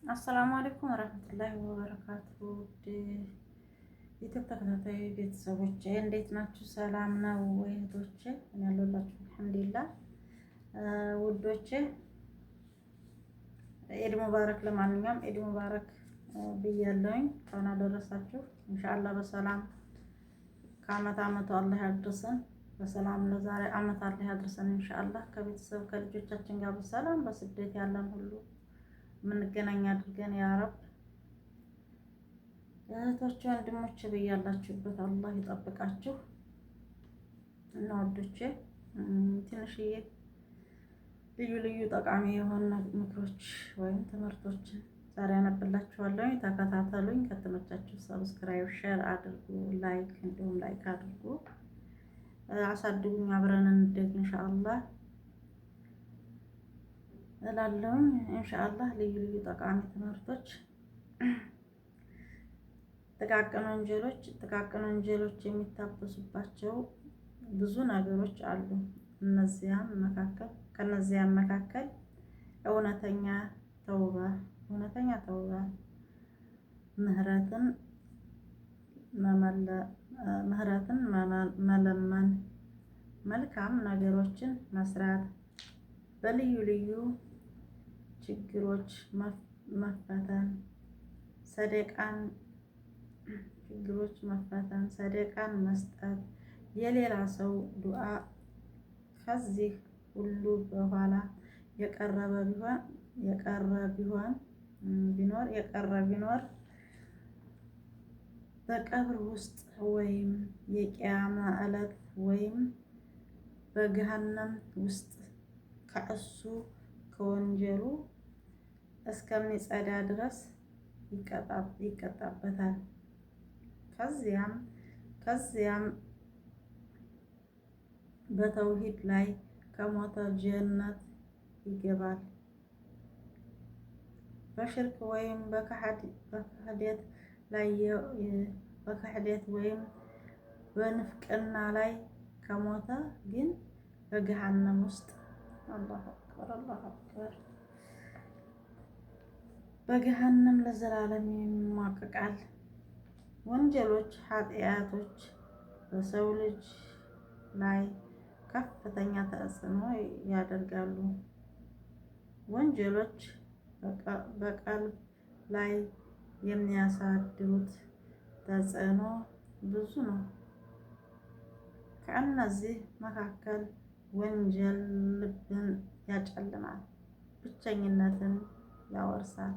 السلام عليكم ورحمة الله وبركاته። የኢትዮጵያ ተከታታይ ቤተሰቦቼ እንዴት ናችሁ? ሰላም ነው ወይ እህቶቼ? እኔ ያለሁላችሁ الحمد لله። ውዶቼ عيد مبارك። ለማንኛውም عيد مبارك ብያለሁኝ። እንኳን አደረሳችሁ። إن شاء الله በሰላም ከአመት አመቱ አላህ ያድርሰን። በሰላም ለዛሬ አመት አላህ ያድርሰን። إن شاء الله ከቤተሰብ ከልጆቻችን ጋር በሰላም በስደት ያለን ሁሉ የምንገናኝ አድርገን يا رب። እህቶች ወንድሞች፣ በያላችሁበት አላህ ይጠብቃችሁ። እና ወዶቼ ትንሽዬ ልዩ ልዩ ጠቃሚ የሆኑ ምክሮች ወይም ትምህርቶችን ዛሬ አነብላችኋለሁ። ተከታተሉኝ። ከተመቻችሁ subscribe፣ share አድርጉ፣ like እንዲሁም like አድርጉ። አሳድጉኝ፣ አብረን እንደግ إن شاء الله እላለሁኝ። إن شاء الله ልዩ ልዩ ጠቃሚ ትምህርቶች። ጥቃቅን ወንጀሎች የሚታበሱባቸው ብዙ ነገሮች አሉ። እነዚያም መካከል ከነዚያም መካከል እውነተኛ ተውባ፣ ምህረትን መለመን፣ መልካም ነገሮችን መስራት፣ በልዩ ልዩ ችግሮች መፈተን፣ ሰደቃን መስጠት፣ የሌላ ሰው ዱዓ። ከዚህ ሁሉ በኋላ የቀረ ቢኖር በቀብር ውስጥ ወይም የቂያማ ዕለት ወይም በገሃነም ውስጥ ከእሱ ከወንጀሉ እስከሚጸዳ ድረስ ይቀጣበታል። ከዚያም በተውሂድ ላይ ከሞተ ጀነት ይገባል። በሽርክ ወይም በክህደት ወይም በንፍቅና ላይ ከሞተ ግን በገሃነም ውስጥ፣ الله أكبر، الله أكبر፣ በገሃነም ለዘላለም ይማቀቃል። ወንጀሎች፣ ኃጢአቶች በሰው ልጅ ላይ ከፍተኛ ተጽዕኖ ያደርጋሉ። ወንጀሎች በቀልብ ላይ የሚያሳድሩት ተጽዕኖ ብዙ ነው። ከእነዚህ መካከል ወንጀል ልብን ያጨልማል፣ ብቸኝነትን ያወርሳል፣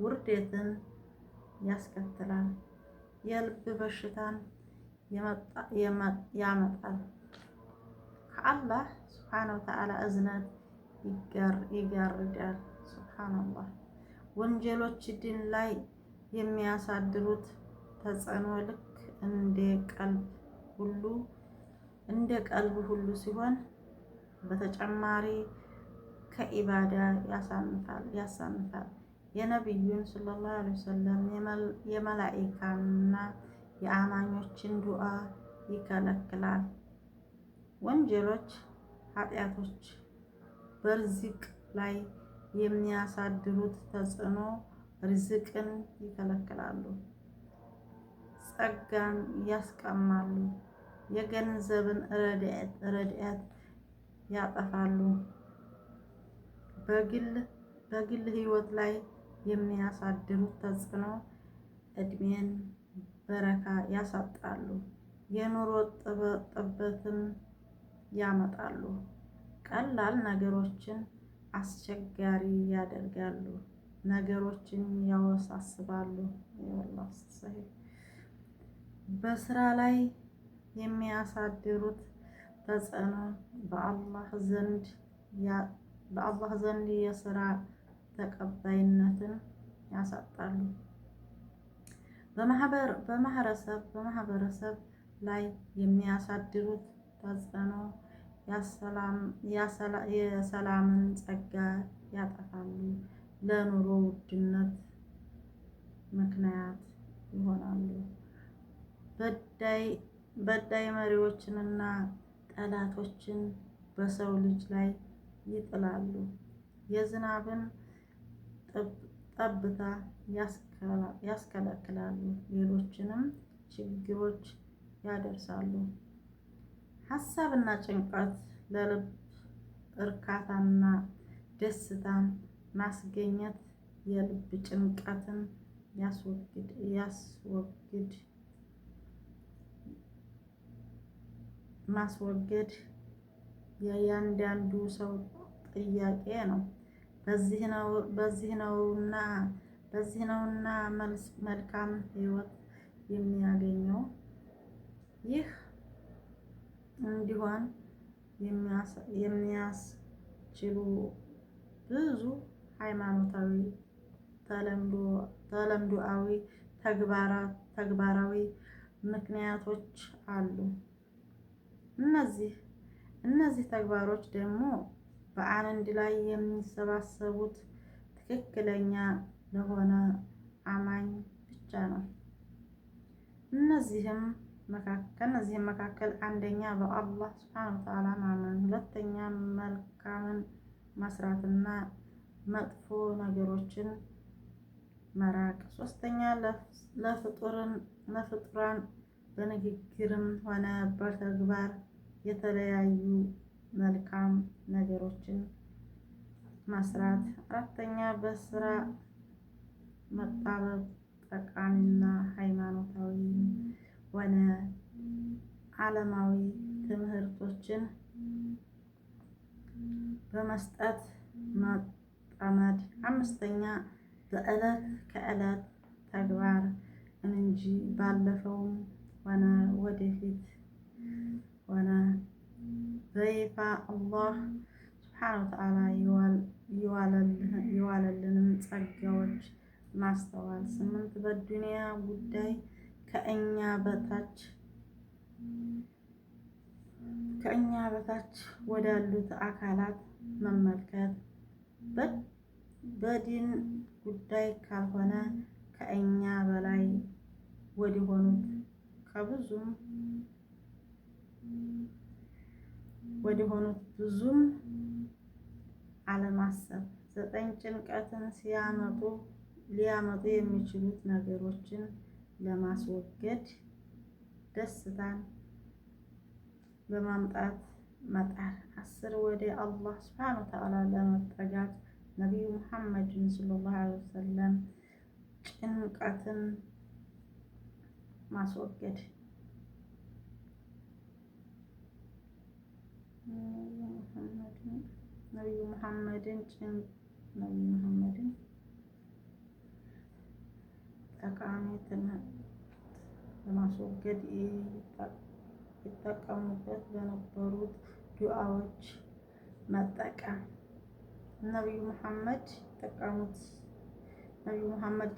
ውርደትን ያስከትላል፣ የልብ በሽታን ያመጣል፣ ከአላህ سبحانه وتعالى እዝነት ይጋርዳል። سبحان الله። ወንጀሎች ዲን ላይ የሚያሳድሩት ተጽዕኖ ልክ እንደ ቀልብ ሁሉ ሲሆን በተጨማሪ ከኢባዳ ያሳንፋል። የነቢዩን صلى الله عليه وسلم፣ የመላኢካንና የአማኞችን ዱዓ ይከለክላል። ወንጀሎች፣ ኃጢአቶች በርዚቅ ላይ የሚያሳድሩት ተጽዕኖ ሪዝቅን ይከለክላሉ፣ ጸጋን ያስቀማሉ፣ የገንዘብን ረድኤት ያጠፋሉ። በግል ሕይወት ላይ የሚያሳድሩት ተጽዕኖ ዕድሜን በረካ ያሳጣሉ፣ የኑሮ ጥበትን ያመጣሉ፣ ቀላል ነገሮችን አስቸጋሪ ያደርጋሉ፣ ነገሮችን ያወሳስባሉ። በስራ ላይ የሚያሳድሩት ተጽዕኖ በአላህ ዘንድ የስራ ተቀባይነትን ያሳጣሉ። በማህበረሰብ ላይ የሚያሳድሩት ተጽዕኖ የሰላምን ጸጋ ያጠፋሉ፣ ለኑሮ ውድነት ምክንያት ይሆናሉ። በዳይ መሪዎችንና ጠላቶችን በሰው ልጅ ላይ ይጥላሉ። የዝናብን ጠብታ ያስከለክላሉ፣ ሌሎችንም ችግሮች ያደርሳሉ። ሀሳብና ጭንቀት ለልብ እርካታና ደስታን ማስገኘት የልብ ጭንቀትን ያስወግድ ማስወገድ የእያንዳንዱ ሰው ጥያቄ ነው። በዚህ ነውና መልካም ህይወት የሚያገኘው። ይህ እንዲሆን የሚያስችሉ ብዙ ሃይማኖታዊ፣ ተለምዶአዊ፣ ተግባራዊ ምክንያቶች አሉ። እነዚህ ተግባሮች ደግሞ በአንድ ላይ የሚሰባሰቡት ትክክለኛ ለሆነ አማኝ ብቻ ነው። ከእነዚህም መካከል አንደኛ በአላህ ሱብሓነሁ ወተዓላ ማመን፣ ሁለተኛ መልካምን መስራትና መጥፎ ነገሮችን መራቅ፣ ሶስተኛ ለፍጡራን በንግግርም ሆነ በተግባር የተለያዩ መልካም ነገሮችን መስራት፣ አራተኛ በስራ መጣበብ ጠቃሚና ሃይማኖታዊ ሆነ ዓለማዊ ትምህርቶችን በመስጠት መጠመድ፣ አምስተኛ በዕለት ከዕለት ተግባር እንጂ ባለፈውም ሆነ ወደፊት ሆነ በይፋ አላህ ሱብሓነሁ ወተዓላ የዋለልንም ጸጋዎች ማስተዋል። ስምንት በዱንያ ጉዳይ ከእኛ በታች ወዳሉት አካላት መመልከት፣ በዲን ጉዳይ ካልሆነ ከእኛ በላይ ወደሆኑት ብዙም አለማሰብ። ዘጠኝ ጭንቀትን ሊያመጡ የሚችሉት ነገሮችን ለማስወገድ ደስታን ለማምጣት መጣር። 10 ወደ አላህ ሱብሓነሁ ወተዓላ ለመጠጋት ነቢዩ ሙሐመድን ሰለላሁ ዐለይሂ ወሰለም ጭንቀትን ማስወገድ። ነቢዩ ሙሐመድን ጠቃሚ ትምህርት ለማስወገድ ይጠቀሙበት በነበሩት ዱዓዎች መጠቀም። ነቢዩ መሐመድ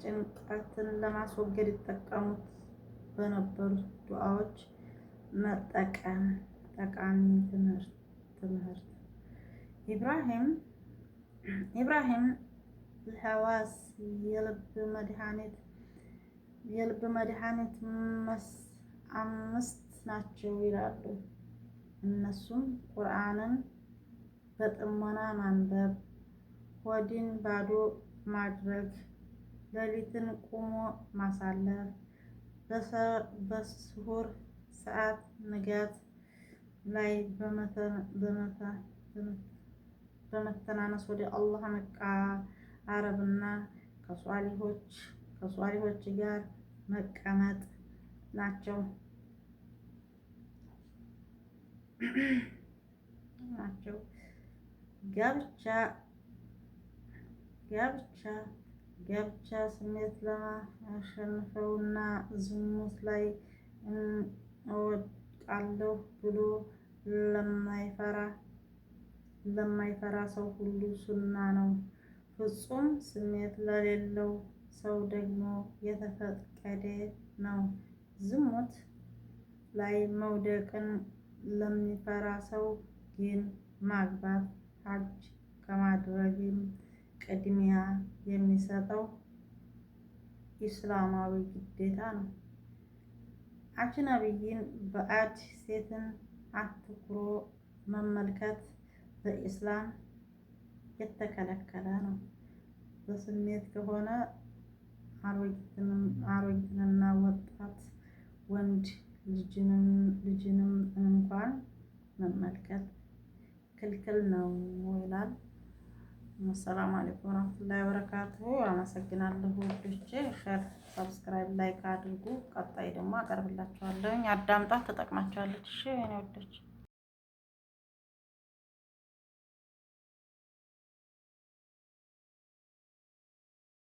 ጭንቀትን ለማስወገድ ይጠቀሙት በነበሩት ዱዓዎች መጠቀም ጠቃሚ ትምህርት። ኢብራሂም አልሐዋስ የልብ መድኃኒት አምስት ናቸው ይላሉ። እነሱም ቁርአንን በጥሞና ማንበብ፣ ሆድን ባዶ ማድረግ፣ ሌሊትን ቁሞ ማሳለፍ፣ በስሁር ሰዓት ንጋት ላይ በመተናነስ ወደ አላህ መቃረብና ከሷሊሆች ጋር መቀመጥ ናቸው። ጋብቻ ስሜት ለማሸንፈውና ዝሙት ላይ እወድቃለሁ ብሎ ለማይፈራ ሰው ሁሉ ሱና ነው። ፍጹም ስሜት ለሌለው ሰው ደግሞ የተፈቀደ ነው። ዝሙት ላይ መውደቅን ለሚፈራ ሰው ግን ማግባት ሐጅ ከማድረግም ቅድሚያ የሚሰጠው ኢስላማዊ ግዴታ ነው። አጅነቢይን ባዕድ ሴትን አትኩሮ መመልከት በኢስላም የተከለከለ ነው። በስሜት ከሆነ አሮጊትንና ወጣት ወንድ ልጅንም እንኳን መመልከት ክልክል ነው ይላል። አሰላሙ አለይኩም ወራህመቱላሂ ወበረካቱሁ። አመሰግናለሁ ውዶቼ። Share፣ subscribe፣ like አድርጉ። ቀጣይ ደግሞ አቀርብላችኋለሁ። አዳምጣት ተጠቅማችኋለች። እሺ የኔ ውዶች።